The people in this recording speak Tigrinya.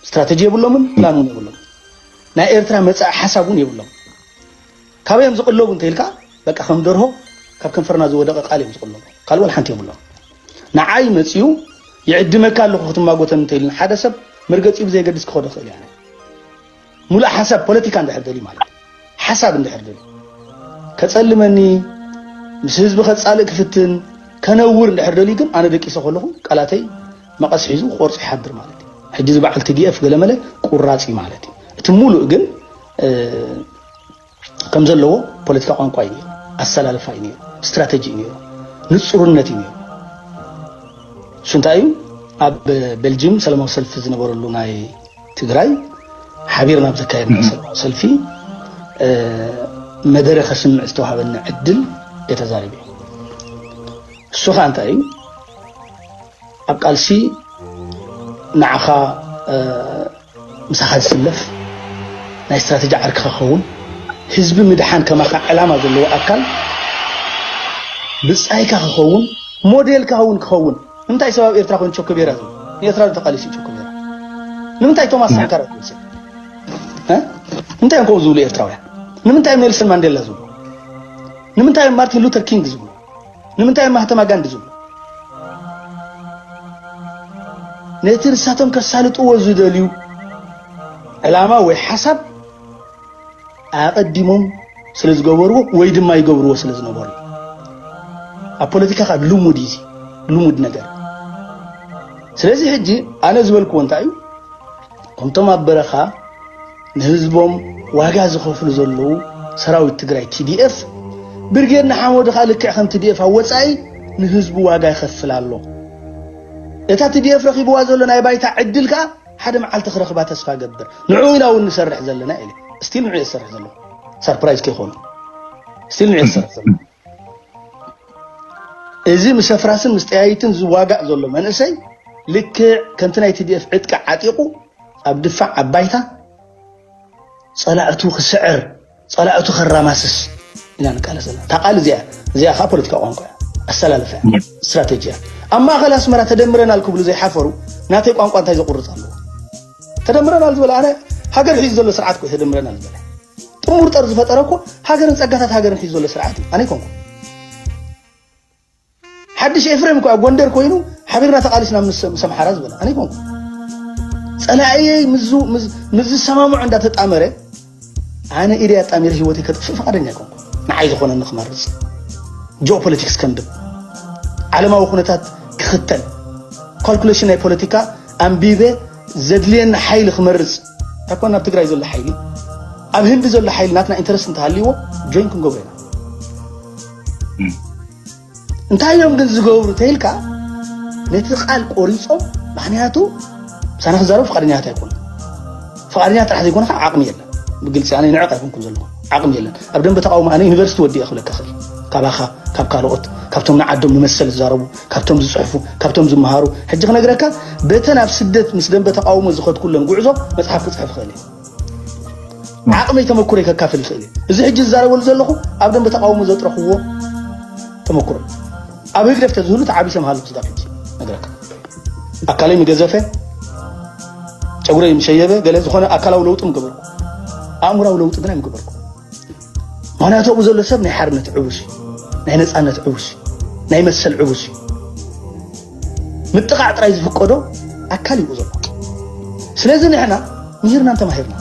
ስትራተጂ የብሎምን፣ ፕላን እውን የብሎም። ናይ ኤርትራ መጻኢ ሓሳብ እውን የብሎም። ካበይ እዮም ዝቕለቡ እንተኢልካ፣ በቃ ከም ደርሆ ካብ ከንፈርና ዝወደቐ ቃል እዮም ዝቕለቡ። ካልእ ወላ ሓንቲ የብሎም። ንዓይ መጺኡ ይዕድመካ ኣለኹ ክትማጎተን እንተኢሉን ሓደ ሰብ መርገጺኡ ብዘየገድስ ክኸዶ ክእል እያ። ሙሉእ ሓሳብ ፖለቲካ እንድሕር ደልዩ ማለት እዩ። ሓሳብ እንድሕር ደልዩ ከጸልመኒ፣ ምስ ህዝቢ ከጻልእ ክፍትን፣ ከነውር እንድሕር ደልዩ ግን ኣነ ደቂሰ ከለኹ ቃላተይ መቐስ ሒዙ ክቆርጾ ይሓድር ማለት እዩ። ሕጂ እዚ በዓል ቲ ዲ ኤፍ ገለመለ ቁራጽ እዩ ማለት እዩ። እቲ ሙሉእ ግን ከም ዘለዎ ፖለቲካ ቋንቋ እዩ ነይሩ፣ ኣሰላልፋ እዩ ነይሩ፣ ስትራተጂ እዩ ነይሩ፣ ንጹርነት እዩ ነይሩ። እሱ እንታይ እዩ? ኣብ ቤልጅም ሰላማዊ ሰልፊ ዝነበረሉ ናይ ትግራይ ሓቢርና ኣብ ዘካየድና ሰላማዊ ሰልፊ መደረ ከስምዕ ዝተዋሃበኒ ዕድል እየ ተዛሪበ። እሱ ከዓ እንታይ እዩ? ኣብ ቃልሲ ንዓኻ ምሳኻ ዝስለፍ ናይ ስትራተጂ ዓርኪ ክኸውን፣ ህዝቢ ምድሓን ከማኻ ዕላማ ዘለዎ ኣካል ብጻይካ ክኸውን፣ ሞዴልካ እውን ክኸውን። ንምንታይ ሰብ ኣብ ኤርትራ ኮይኑ ቸኮ ቤራ ዝብል? ንኤርትራ ዶ ተቃሊሱ ቸኮ ቤራ? ንምንታይ ቶማስ ሳንካራ ዝብል ሰብ? እ? ንምንታይ እዮም ከምኡ ዝብሉ ኤርትራውያን? ንምንታይ እዮም ኔልሰን ማንዴላ ዝብሉ? ንምንታይ እዮም ማርቲን ሉተር ኪንግ ዝብሉ? ንምንታይ እዮም ማህተማ ጋንዲ ዝብሉ? ነቲ ንሳቶም ከሳልጥዎ ዝደልዩ ዕላማ ወይ ሓሳብ ኣቐዲሞም ስለ ዝገበርዎ ወይ ድማ ይገብርዎ ስለ ዝነበሩ እዩ። ኣብ ፖለቲካ ካብ ልሙድ እዩ፣ ልሙድ ነገር። ስለዚ ሕጂ ኣነ ዝበልክዎ እንታይ እዩ? ከምቶም ኣብ በረኻ ንህዝቦም ዋጋ ዝኸፍሉ ዘለዉ ሰራዊት ትግራይ ቲ ዲ ኤፍ፣ ብርጌድ ንሓመዱ ከዓ ልክዕ ከም ቲ ዲ ኤፍ ኣብ ወፃኢ ንህዝቡ ዋጋ ይኸፍል ኣሎ። እታ ቲ ዲ ኤፍ ረኺብዋ ዘሎ ናይ ባይታ ዕድል ከዓ ሓደ መዓልቲ ክረኽባ ተስፋ ገብር። ንዑ ኢና እውን ንሰርሕ ዘለና ኢለ። ስቲል ንዑ እየ ዝሰርሕ ዘለኹ። ሰርፕራይዝ ከይኾኑ። ስቲል ንዑ እየ ዝሰርሕ ዘለኹ። እዚ ምስ ኣፍራስን ምስ ጠያይትን ዝዋጋእ ዘሎ መንእሰይ ልክዕ ከምቲ ናይ ቲ ዲ ኤፍ ዕጥቂ ዓጢቑ ኣብ ድፋዕ ኣብ ባይታ ጸላእቱ ክስዕር፣ ጸላእቱ ከራማስስ ኢና ንቃለስ ዘለና። እታ ቃል እዚኣ፣ እዚኣ ኸዓ ፖለቲካ ቋንቋ እያ፣ ኣሰላልፋ እያ፣ ስትራተጂ እያ። ኣብ ማእኸል ኣስመራ ተደምረናል ክብሉ ዘይሓፈሩ ናተይ ቋንቋ እንታይ ዘቑርጽ ኣለዎ? ተደምረናል ዝበለ ኣነ ሃገር ሒዙ ዘሎ ስርዓት እኮ እዩ ተደምረናል ዝበለ። ጥሙር ጦር ዝፈጠረ እኮ ሃገርን ጸጋታት ሃገርን ሒዙ ዘሎ ስርዓት እዩ። ኣነ ኣይኮንኩ። ሓድሽ ኤፍሬም እኮ ኣብ ጎንደር ኮይኑ ሓቢርና ተቃሊስና ምስ ምስ ኣምሓራ ዝበለ ኣነ ኣይኮንኩ። ጸላእየይ ምስ ምስ ምስ ዝሰማምዑ እንዳተጣመረ ኣነ ኢደይ ኣጣሚረ ህይወተይ ከጥፍእ ፍቓደኛ ኣይኮንኩ። ንዓይ ዝኾነኒ ክመርጽ፣ ጂኦፖለቲክስ ከንብብ፣ ዓለማዊ ኩነታት ክኽተል፣ ካልኩሌሽን ናይ ፖለቲካ ኣንቢበ ዘድልየኒ ሓይሊ ክመርጽ። ታኮ ናብ ትግራይ ዘሎ ሓይሊ፣ ኣብ ህንዲ ዘሎ ሓይሊ ናትና ኢንተረስት እንተሃልይዎ ጆይን ክንገብሮ ኢና። እንታይ እዮም ግን ዝገብሩ ተይልካ፣ ነቲ ቃል ቆሪጾም፣ ምኽንያቱ ምሳና ክዛረቡ ፍቓደኛታት ኣይኮኑ። ፍቓደኛ ጥራሕ ዘይኮነ ከዓ ዓቕሚ የለን። ብግልጺ ኣነ ንዕቕ ኣይኮንኩን ዘለኹ። ዓቕሚ የለን። ኣብ ደንበ ተቃውሞ ኣነ ዩኒቨርሲቲ ወዲኤ ክብለካ እኽእል። ካባኻ፣ ካብ ካልኦት፣ ካብቶም ንዓዶም ንመሰል ዝዛረቡ፣ ካብቶም ዝጽሕፉ፣ ካብቶም ዝመሃሩ። ሕጂ ክነግረካ፣ በተን ኣብ ስደት ምስ ደንበ ተቃውሞ ዝኸድኩለን ጉዕዞ መጽሓፍ ክጽሕፍ እኽእል እየ። ዓቕመይ ተመኩረይ ከካፍል ይኽእል እየ። እዚ ሕጂ ዝዛረበሉ ዘለኹ ኣብ ደንበ ተቃውሞ ዘጥረኽዎ ተመኩሮ። ኣብ ህግደፍ ተዝህሉ ተዓቢሰ ምሃልኩ ስጋብ ሕጂ ነግረካ። ኣካለይ ምገዘፈ፣ ጨጉረይ ምሸየበ፣ ገለ ዝኾነ ኣካላዊ ለውጢ ምገበርኩ። ኣእምራዊ ለውጢ ግን ኣይምገበርኩ። ምኽንያቱ ኣብኡ ዘሎ ሰብ ናይ ሓርነት ዕቡስ እዩ፣ ናይ ነጻነት ዕቡስ እዩ፣ ናይ መሰል ዕቡስ እዩ። ምጥቓዕ ጥራይ ዝፍቀዶ ኣካል እዩ ዘሎ። ስለዚ ንሕና ምሂርናን ተማሂርና